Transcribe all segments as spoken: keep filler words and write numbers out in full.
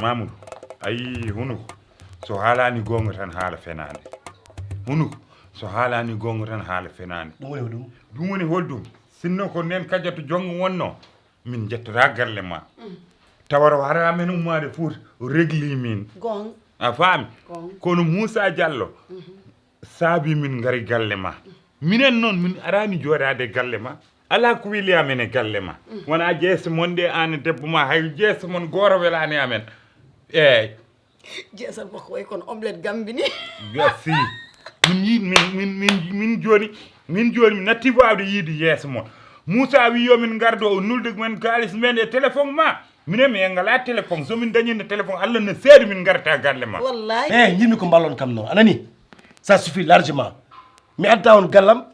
Mamoudou, ayi, hunuko so haalani gonga tan haala fenande. Hunuko so haalani gonga tan haala fenande. Ɗum woni hoɗum? Ɗum woni holɗum? Sinno ko nden kajatu jongo wonno, min jettata galle ma. Tawara o hara amen ummaade Fuuta, o regli min. Gonga. A faami? Gonga. Kono Moussa Diallo, saabi min ngari galle ma. Minen noon, min araani jooɗaade galle ma. Alaa ko weli amen e galle ma. Wona jeese mon ɗe, aan e debbo ma, hay jeese mon gooto welaani amen. Eey. Jeese makko wayi kono omelette Gambie ni. Merci. Min yii, min, min, min, min jooni, min jooni mi natti waawde yiide yeeso mon. Moussa wi yo min ngar ɗo, o nulde men kaalis men e téléphone ma. Minen mi en ngalaa téléphone. So min dañino téléphone, Allah ne seedi min ngarta galle ma. Wallahi. Eh, njimi ko mballon kam noon. A nani? Ça suffit largement. Mi adda on gallam,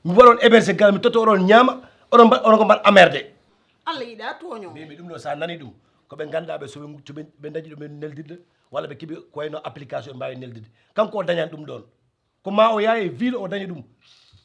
mi waɗa on héberger gallam, mi totta oɗon ñaama, oɗon mba-, oɗon ko mbaɗa amerde. Allah yiɗa tooño. Mbimi ɗum ɗo, sa nani ɗum, ko ɓe ngannduɗaa ɓe, so ɓe, so ɓe, ɓe dañi ɗo ɓe neldirde, walla ɓe keɓi ko wayno application ɓe mbaawi neldirde. Kanko o dañan ɗum ɗoon. Ko ma o yaha e ville o daña ɗum.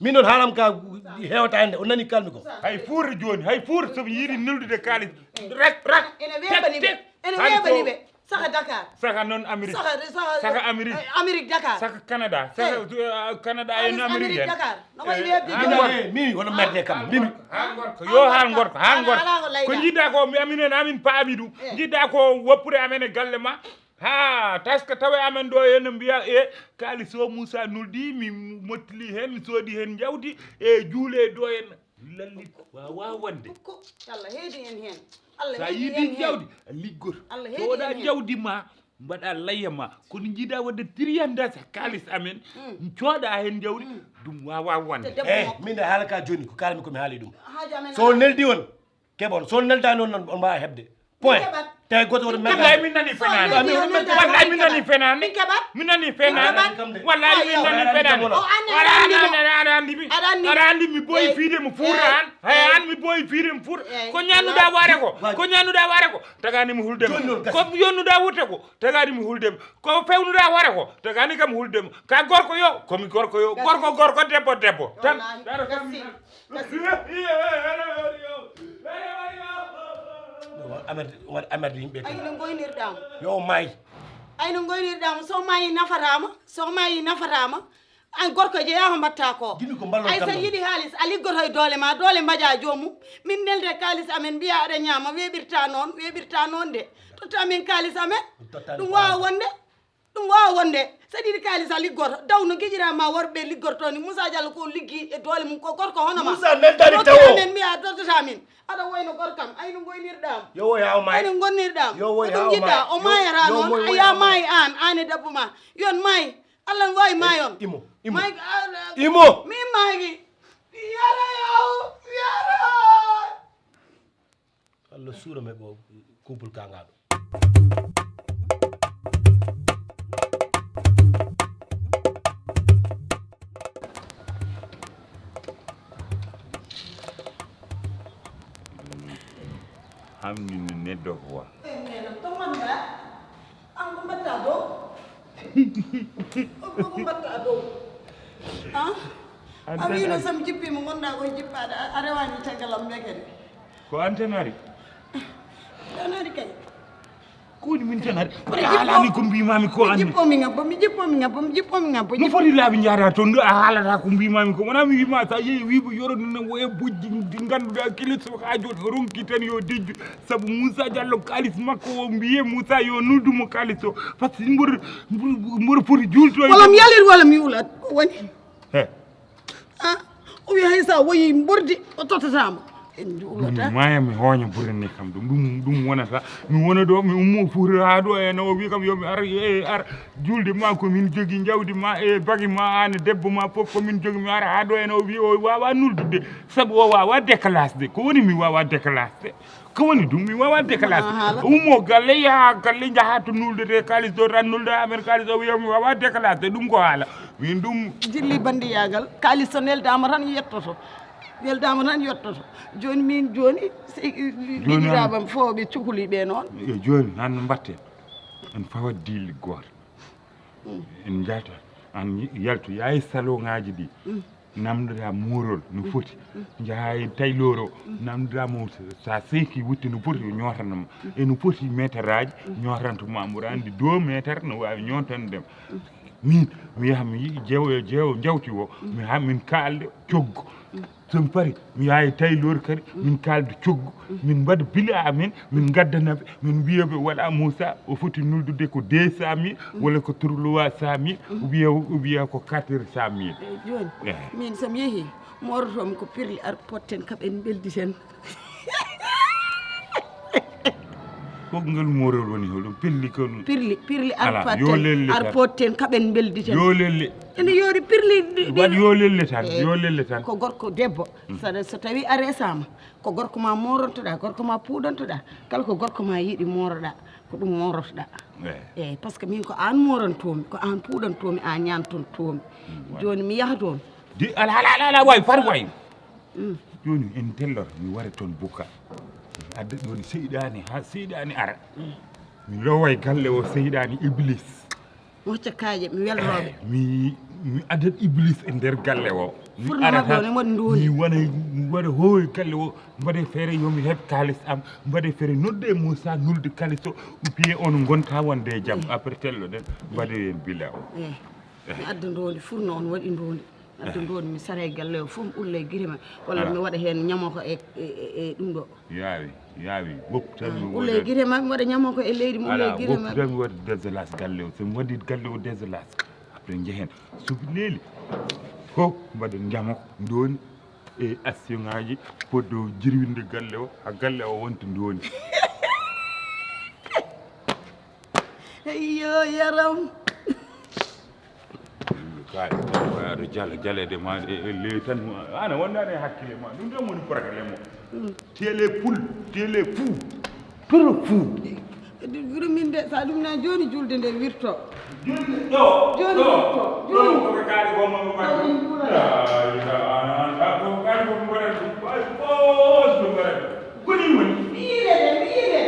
Min noon haalam ka heewata hannde, o nani kalmi ko. Hay Fuuta jooni, hay Fuuta so ɓe yiɗi neldude kaalis, rak, rak, ene weeɓani ɓe, ene weeɓani ɓe. Saka Dakar. Saka noon Amérique. Saka, saka, saka Amérique. Eh, Amérique Dakar. Saka Canada. Saka, eh, Canada en Amérique en. Dakar. No wayi weeɓde Dakar. Eh, mi wona merde kam. Mimi. Haa gorko. Yo haa gorko, haa gorko. Ko jiɗɗa ko mi aminen amin paami ɗum. Eh. Jiɗɗa ko woppude amen e galle ma. Haa taska tawe amen ɗo en mbiya e kaalis o Moussa nuldi mi mottili heen, mi soodi heen njawdi e juule ɗo en. Lallit waawaa wonde. Ko Allah heedi en heen. Allah sa heedi yiɗi en heen. Jawdi, a liggoto. Allah heedi en heen. Cooda jawdi ma, mbaɗa layya ma. Kono jiɗa wadde triyandasa kaalis amen, cooda heen jawdi, ɗum waawaa wonde. Te debbo eh, makko. Min de haala ka jooni, ko kaalmi ko mi haali ɗum. Haaji amen so on neldi on, keɓon. So on neldani on, on mbaawa heɓde. Point. Tawi goto woto merde. Wallahi min nani fenande. Wallahi min nani fenande. Min nani fenande. Wallahi min nani fenande. Aɗa andi mi. Aɗa andi mi. Aɗa andi mi boyi fiide mo fuura an. Hay an mi boyi fiide mo fuura. Ko ñannuɗa waare ko. Ko ñannuɗa waare ko. Tagani mi hulde mo. Ko yonnuɗa wutte ko. Tagani mi hulde mo. Ko fewnuɗa waare ko. Tagani kam hulde mo. Ka gorko yo. Komi gorko yo. Gorko gorko, debbo debbo. Tan. Daro kam. Kasi. Amer, amer yimɓe. Ay no goynirɗamo. Yo maayi. Ay no goynirɗamo, so maayi nafatama, so maayi nafatama. An gorko jeeya ko mbatta ko. Ay sa yiɗi haalis, a liggoto e doole ma, doole mbaja joomum. Min nelde kaalis amen mbiya aɗa ñaama, weeɓirta noon, weeɓirta noon de. Totta min kaalis amen. Ɗum wawa wonde. Ɗum wawa wonde. Saɗi yiɗi kaalis a liggoto. Daw no giƴira ma worɓe liggorto ni. Moussa Diallo ko liggi e doole mum ko gorko hono ma. Moussa neldani tawo. Amen mbiya dodata min. Aɗa wayno gorkam. Ay no goynirɗam. Yo woy ha o maayi. Ay no gonnirɗam. Yo woy ha o maayi. O maayata noon. A ya maayi an, an e debbo ma. Yon maayi. Allah no wawi maayon. Imo, imo. Maayi. Imo. Mi maaygi. Yara yaw. Yara. Allah suura men ɓo couple kangaaɗo. Hamni no neddo ko wa. An ko mbatta dow? Ko mbatta dow? A wino sam jippi mo gonɗa ko jippaade, a rewani caggal am mbekere. Ko an tan ari? Tan ari kay. Ko woni min tan ari? Alani ko mbimami ko an. Jippo mi ngabbo, mi jippo mi ngabbo, mi jippo mi ngabbo. No foti laabi jaara toon ɗo a haalata ko mbimami ko. Wona mi wima sa yehi wiibo yoro nana woye bojji ndi ganduɗa kiliso ha joni o ronki tan yo dejju. Sabu Moussa Diallo kaalis makko o mbiye Moussa yo nuldumo kaalis o. Par ce que mbor mbor foti juulto. Wala mi yalir wala mi wulat. Woni. He. Ah, o wi hay sa woyi mbordi o tottatama. En juulata. Ɗum maya mi hooña burani kam ɗum. Ɗum ɗum wonata. Mi wona ɗo mi ummo fuuta ha ɗo ene o wi kam yo mi ar e ar julde ma ko min jogi jawdi ma e bagi ma an debbo ma fof ko min jogi mi ara ha ɗo ene o wi o wawa nuldude sabu o wawa déclassde. Ko woni mi wawa déclassde? Ko woni ɗum mi wawa déclassde. Ummo galle yaha galle jaha to nuldete kaalis ɗo tan nulda amen kaalis o wiya mi wawa déclassde ɗum ko haala. Min ɗum jilli bandiyagal kaalis so neldama tan yettoto. Neldama tan yettoto. Joni min joni. Joni an fooɓe cukuli ɓe noon. E joni an no mbatten? En fawat dilli goto. En jalta an yaltu yayi salon ngaji ɗi. Namdoɗaa moorol no foti. Njahaa e taylor o, namdoɗaa mo, so a seeki wutte no foti o ñootana ma. E no foti meetaraaji ñootanto ma, mboɗo anndi deux meetar no waawi ñootande ma. Min, mi yaha mi yi'i jeewo e jeewo njawti o, mi haa min kaalda coggu. So mi parii, mi yaha e taylor kadi, min kaalda coggu. Min mbaɗa bila amen, min ngaddana ɓe, min mbiya ɓe voilà Moussa, o foti nuldude ko deux cent mille, walla ko trois cent mille, ou bien, ou bien ko quatre cent mille. Eyi, jooni, min so mi yehii, moorotoo-mi ko pirli ar potten kaɓen mbelditen. Ko ngal moorol woni hoɗum? Pirli ko ɗum. Pirli, pirli ar potten, ar potten kaɓen mbelditen. Yo lelle. Ene yoori pirli ɗi, ɗi. Waɗ yo lelle tan, yo lelle tan. Ko gorko debbo. So, so tawi a resaama, ko gorko ma moorontoɗaa, gorko ma puuɗontoɗaa. Kala ko gorko ma yiɗi mooroɗaa, ko ɗum moorotoɗaa. Eyi, par ce que min ko aan moorantoomi, ko aan puuɗantoomi, aan ñaantontoomi. Jooni mi yaha toon. Di, ala, ala, ala, ala, way, far way. Jooni en tellor, mi wara toon bukka. Adda ɗoon seyɗaani, haa seyɗaani ara. Mi lowa e galle o seyɗaani Iblis. Hocca kaaƴe, mi welrooɓe. Mi, mi addat Iblis e nder galle o. Mi furna ara maɓɓe tan, o ne waɗi nduuni. Mi wona, mi waɗa hooy galle o, mbaɗe feere yo mi heɓ kaalis am, mbaɗe feere nodde Moussa nulde kaalis o, mbiye on ngonta wonde e jam. Après telloɗen, mbaɗe en bila o. Eyi. Mi adda ndondi, furna on waɗi ndondi. Adda ndondi, mi sara e galle o fof, mi ulla e gite ma. Walla mi waɗa heen ñamo ko e, e, e, e ɗum ɗo. Yaawi, yaawi. Woppu tan mi ulla e gite ma, mi waɗa ñamo ko e leydi, mi ulla e gite ma. Woppu tan mi waɗa désolage galle o. So mi waɗi galle o désolage, après njehen. Suudu leeli. Fof mbaɗen ñamo ko ndondi e action ngaji, poddo jirwinde galle o, haa galle o wonta ndondi. Eyyo, yaram. Kaari, aɗa jala, jaleede ma e, e ley tan, ana wondaani e hakkille ma. Ɗum tan woni problème o. Tu es le poule, tu es le fou. Trop fou. Ɗum min de, so ɗum na jooni julde nde wirto. Julde ɗo, jooni ɗo, wirto, ɗo, jooni. Ko ɓe kaali ko mo mbaɗi. Ay, ko kaali ko mo mbaɗi. Ay, ko mo mbaɗi. Koni woni? Miile de, miile.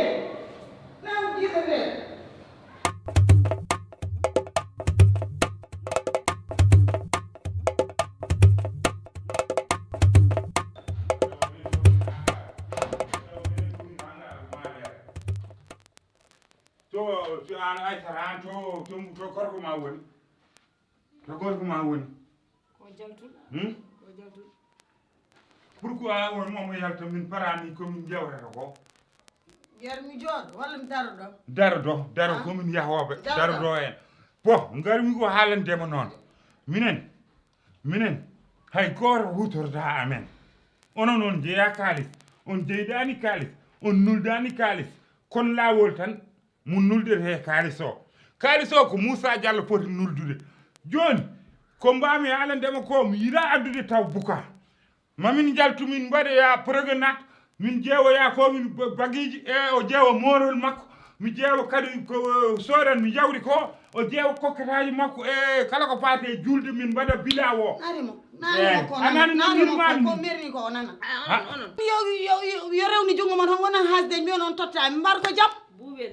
Nan jiɗo de. To, to an Aysata, an to, to, to gorko ma woni? To gorko ma woni? Ko jaltul. Hmm? Ko jaltul. Pourquoi on momo yalta min parani ko min jawrata ko? Yer mi jooɗo, walla mi daro ɗo? Daro ɗo, daro ko min yahooɓe, daro ɗo en. Bo, ngarmi ko haalande mo noon. Minen, minen, hay gooto hutorta amen. Onon on jeya kaalis, on jeydaani kaalis, on nuldaani kaalis. Kon laawol tan mo nuldetee kaalis o. Kaalis o ko Moussa Diallo foti nuldude. Jooni, ko mbaami haalande mo ko, mi yiɗaa addude taw buka. Ma min njaltu, min mbaɗoya promenade, min ƴeewoya ko min ba-, bagiiji, e o ƴeewa moorol makko, mi ƴeewa kadi ko, eh, soodan mi jawdi ko, o ƴeewa kokkataaji makko, e kala ko faati e julde min mbaɗa bila o. Naari mo, naari mo ko nana, naari mo ko, ko merni ko o nana. Yo, yo, yo, yo rewni junngo mon, on wona haasde, mbiyon on totta, mi mbar ko jam.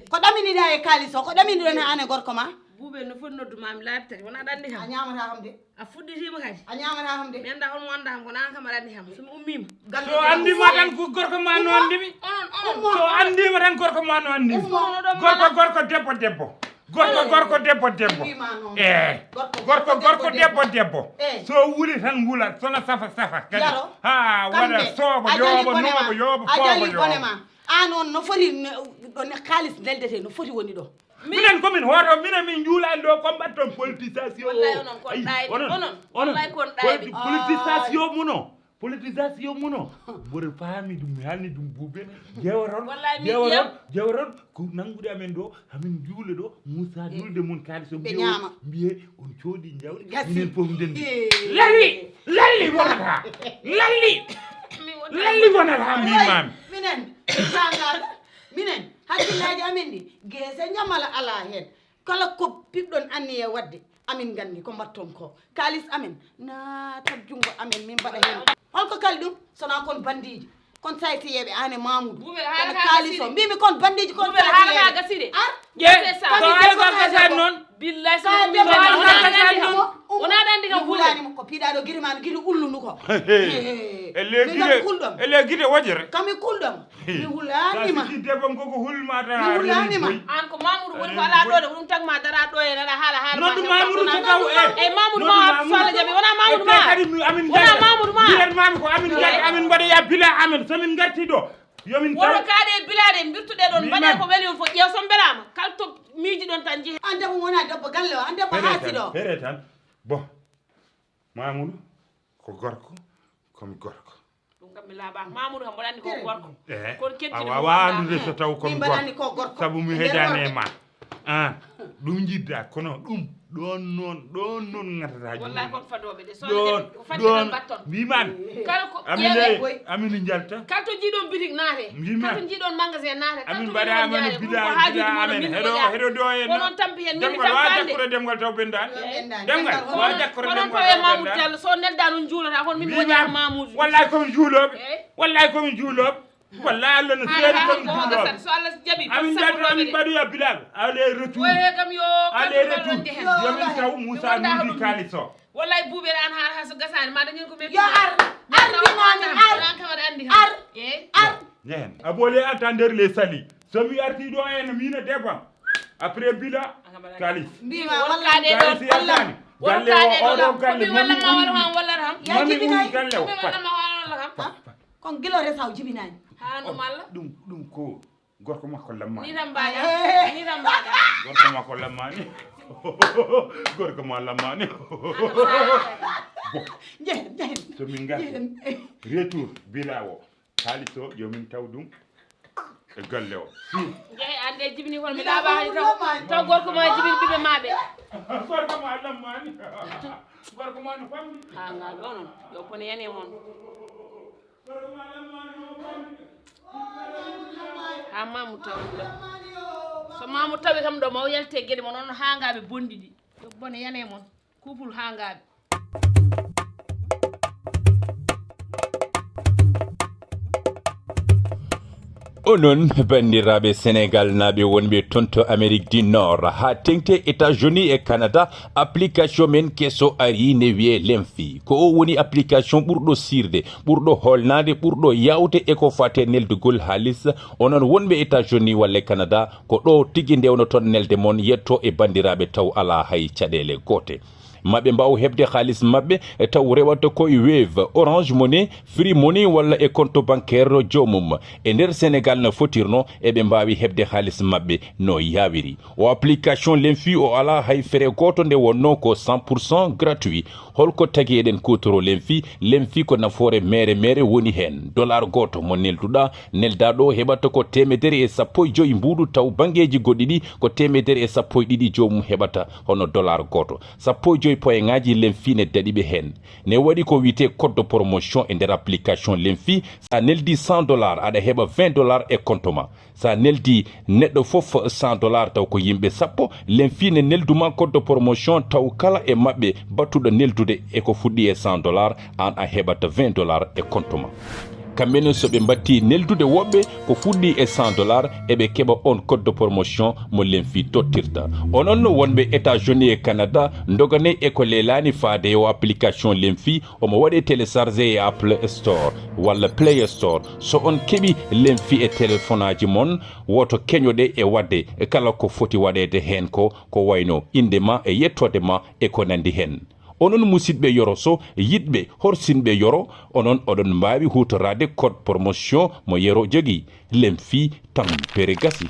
Ko ɗaminiɗaa e kaalis o, ko ɗaminiɗon e aan e gorko ma? Buubel no foti noddu ma, mi laabi tati, wona aɗa anndi kam. A ñaamata kam de. A fuɗɗitiima kadi. A ñaamata kam de. Mi anndaa hol mo anndaa kam, kono aan kam aɗa anndi kam. So mi ummiima. So anndiima tan ko gorko ma no anndimi. Onon, onon. So anndiima tan gorko ma no anndimi. Ummo. Gorko, gorko, debbo, debbo. Gorko, gorko, debbo, debbo. Wiima noon. Eh. Gorko, gorko, debbo, debbo. Eh. So wuli tan wula, sona safa, safa. Kadi. Yaro. Ha, waɗa soobo, yoobo, noobo, yoobo, foobo, yoobo. Aan on no foti ne, ɗo ne kaalis neldetee, no foti woni ɗo. Minen ko min hoto, minen min njuulaani ɗo, ko mbaɗton politisation o. Wallahi onon kon ɗaayɓe. Onon, onon. Wallahi kon ɗaayɓe. Politi-, politisation muno. Politisation muno. Mboɗo faami ɗum, mi haalni ɗum buuɓe. Jewaron, wallahi mi jewaron, jewaron. Ko nanngude amen ɗo, amin njuula ɗo, Moussa nulde mum kaalis o. Ɓe ñaama. Mbiye on coodi njawdi, minen fof nden. Lalli, lalli wonata. Lalli. Lalli wonata, mbimaami. Minen, tangaaɓe, minen, hakkillaaji amen ɗi, geese ñamala alaa heen. Kala ko piɓɗon anniya waɗde, amin nganndi ko mbaɗton ko. Kaalis amen, naatat junngo amen, min mbaɗa heen. Holko kali ɗum? Sonaa kon banndiiji, kon saytiyeeɓe, aan e Mamoudou. Buubel, haala ka kaalis o. Mbimi kon banndiiji, kon saytiyeeɓe. Ar. Ƴe, so haala ka gasii noon. Billahi, so haala ka gasii noon. Wona aɗa anndi kam mi hulani mo ko piɗaɗo giri ma giri ulludu ko. E le gide e le gide wajere. Kami kulɗo mo. Mi hulani ma. Debbo ko ko hulmata. Mi hulani ma. An ko Mamoudou woni ko ala ɗo de ɗum tagma dara ɗo e nana hala hala. Noddu Mamoudou so taw e. E Mamoudou ma so Allah jaɓi wona Mamoudou ma. Kadi amin wona Mamoudou ma. Bilen mami ko amin jaɓi amin mbaɗa ya bila amin so min garti ɗo. Yomin taw. Woto kaaɗe e bilaade mbirtuɗe ɗon mbaɗe ko weli on fof ƴeew so mbelaama kala to miiji ɗon tan jehe. An debbo wona debbo galle o an debbo haasi ɗo. Pere tan bon. Mamoudou ko gorko komi gorko. Ɗum kam mi laabaaka. Mamoudou kam mboɗa anndi ko gorko. Kono keddiɗo a wawa andude so taw komi gorko. Sabu mi heƴani e ma. An ɗum jidda kono ɗum ɗon noon ɗon noon gatata. Wallahi kon fadoɓe de so ɗon ɗon mbatton mbimami. Kala ko amin amin jalta. Kala to jiiɗon bitik naate. Kala to jiiɗon magasin naate. Amin mbaɗa amen bila bila amen heɗo heɗo do en. Kono tampi hen min tampi hande. Demgal wa dakkude demgal taw bendan. Demgal wa dakkude demgal taw bendan. Kono to e Mamoudou Diallo so nelda non juulata kono min woni Mamoudou. Wallahi komi juuloɓe. Wallahi komi juuloɓe. Walla Allah no seeri tan juuloɓe. So Allah jaɓi amin jatto amin mbaɗoya bilaɓe aller retour. Woye kam yo aller retour. Yomin taw Moussa nudi kalis o. Wallay buuɓere an haara ha so gasani ma dañen ko men. Yo ar ar ndimani ar ar ar. Jehen a ɓoole anta nder les sali so mi arti ɗo en mina debam après bila kalis. Mbima walla kalis yaltani galle o oɗo galle walla ma walla ma walla ram. Mami umi galle o. Kon gila resa o jibinani. Ha no malla. Ɗum ɗum ko gorko makko lammani. Ni tan mbaɗa ni tan mbaɗa. Gorko makko lammani. Gorko ma lammani. Bon. Jehen jehen. So min ngarti retour bila o kalis o yo min taw ɗum e galle o. Jehe ande jibini kono mi laaɓa hani taw taw gorko ma jibini ɓiɓe maɓe. Gorko ma lammani. Gorko ma no famɗi. Ha ngal ɗo noon yo pone yani e mon. Ha mamu taw ɗo so mamu tawi kam ɗo ma o yalte gueɗe mon on hangaɓe bonɗiɗi. Yo bone yani e mon. Couple hangaɓe. Onon banndiraaɓe Senegal naaɓe wonɓe toon to Amérique du Nord haa teŋti États-Unis e Canada, application men keso arii ne wiyee Lemfi. Ko o woni application ɓurɗo siirde, ɓurɗo hoolnaade, ɓurɗo yaawde e ko faati e neldugol haalis. Onon wonɓe États-Unis walla Canada, ko ɗo tigi ndewnoton nelde mon yetto e banndiraaɓe taw alaa hay caɗeele goote. Maɓe mbaaw heɓde haalis maɓɓe e taw rewata ko e Wave, Orange Money, Free Money walla e compte bancaire joomum. E nder Senegal no fotirno, eɓe mbaawi heɓde haalis maɓɓe no yaawiri. O application Lemfi o alaa hay fere gooto nde wonnoo ko cent pour cent gratuit. Holko tagi eɗen kuutoroo Lemfi? Lemfi ko nafoore meere meere woni heen. Dollar gooto mo nelduɗaa, neldaaɗo o heɓata ko teemedere e sappo e joy mbuuɗu taw banngeeji goɗɗi ɗi ko teemedere e sappo e ɗiɗi joomum heɓata hono dollar gooto. Sappo e joy poyeŋaaji Lemfi ne daɗi ɓe heen. Ne waɗi ko wiyetee code de promotion e nder application Lemfi. So a neldii cent dollars, aɗa heɓa vingt dollars e compte ma. So a neldii neɗɗo fof cent dollars taw ko yimɓe sappo, Lemfi ne neldu ma code de promotion taw kala e maɓɓe battuɗo neldude e ko fuɗɗii e cent dollars, aan a heɓata vingt dollars e compte ma. Kamɓe ne so ɓe mbattii neldude woɓɓe ko fuɗɗii e cent dollars, eɓe keɓa oon code de promotion mo Lemfi tottirta. Onon wonɓe États-Unis e Canada, ndoganee e ko leelaani faade e o application Lemfi, omo waɗee télécharger e Apple Store walla Play Store. So on keɓii Lemfi e telefonaaji mon, woto keñoɗe e waɗde kala ko foti waɗeede heen ko, ko wayno innde ma e yettoode ma e ko nanndi heen. Onon musidɓe Yoro Sow, yiɗɓe horsinɓe Yoro, onon oɗon mbaawi huutoraade code promotion mo Yero jogii, Lemfi tampere gasi.